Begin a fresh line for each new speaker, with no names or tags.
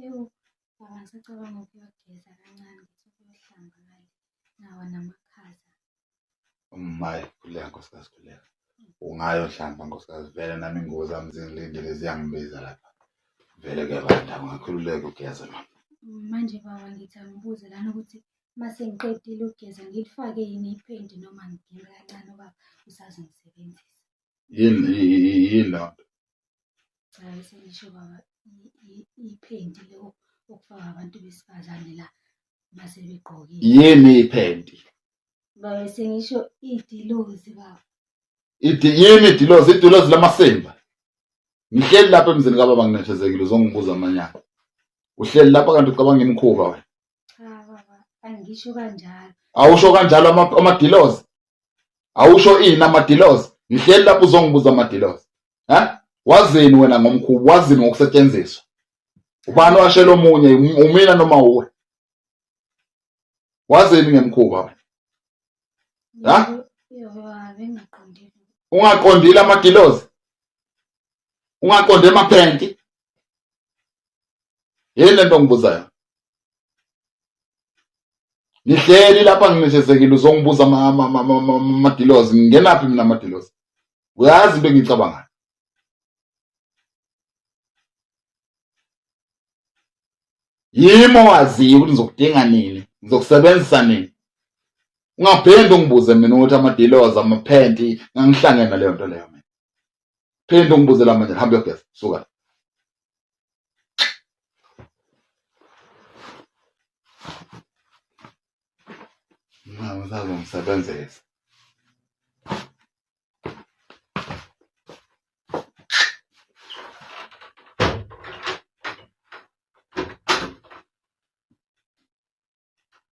Ewu, baba ngisacabanga ukuyogeza kancane ngithi ukuyohlamba ngale nawa namakhaza.
Maye, khululeka nkosikazi, khululeka. Ungayohlamba nkosikazi, vele nami ingubo zami zingilindile ziyangibiza lapha. Vele kuyabanda, ungakhululeka ugeze mama.
Manje baba ngithi angibuze lana ukuthi uma sengiqedile ukugeza ngilifake yini iphenti noma ngigime kancane ubaba usazongisebenzisa.
Yini yini leyo nto?
Cha bese ngisho baba iphenti le okufaka abantu besifazane la mase begqokile.
Yini iphenti?
Baba sengisho idilozi baba.
Idi yini idilozi? Idilozi lamasimba. Ngihleli lapha emzini kababa nginethezekile uzongibuza amanyala. Uhleli lapha kanti ucabanga imikhuba wena.
Cha baba angisho kanjalo.
Awusho kanjalo amadilozi? Awusho ini amadilozi? Ngihleli lapha uzongibuza amadilozi. Ha? Wazini wena ngomkhuba? Wazini ngokusetshenziswa? Ubani owashela omunye umina noma uwe? Wazini ngemkhuba wena? Ha? Ungaqondile amadilozi? Ungaqonde amaphenti? Yini lento ongibuzayo? Ngihleli lapha nginethezekile uzongibuza amadilozi ngingenaphi mina amadilozi? Uyazi into engiyicabangayo. Yimi owaziyo ukuthi ngizokudinga nini, ngizokusebenzisa nini. Ungaphinde ungibuze mina ukuthi amadilozi, amaphenti, ngangihlangene naleyo nto leyo mina. Phinde ungibuze la manje, hamba uyogeza, suka. Mama usazongisebenzisa.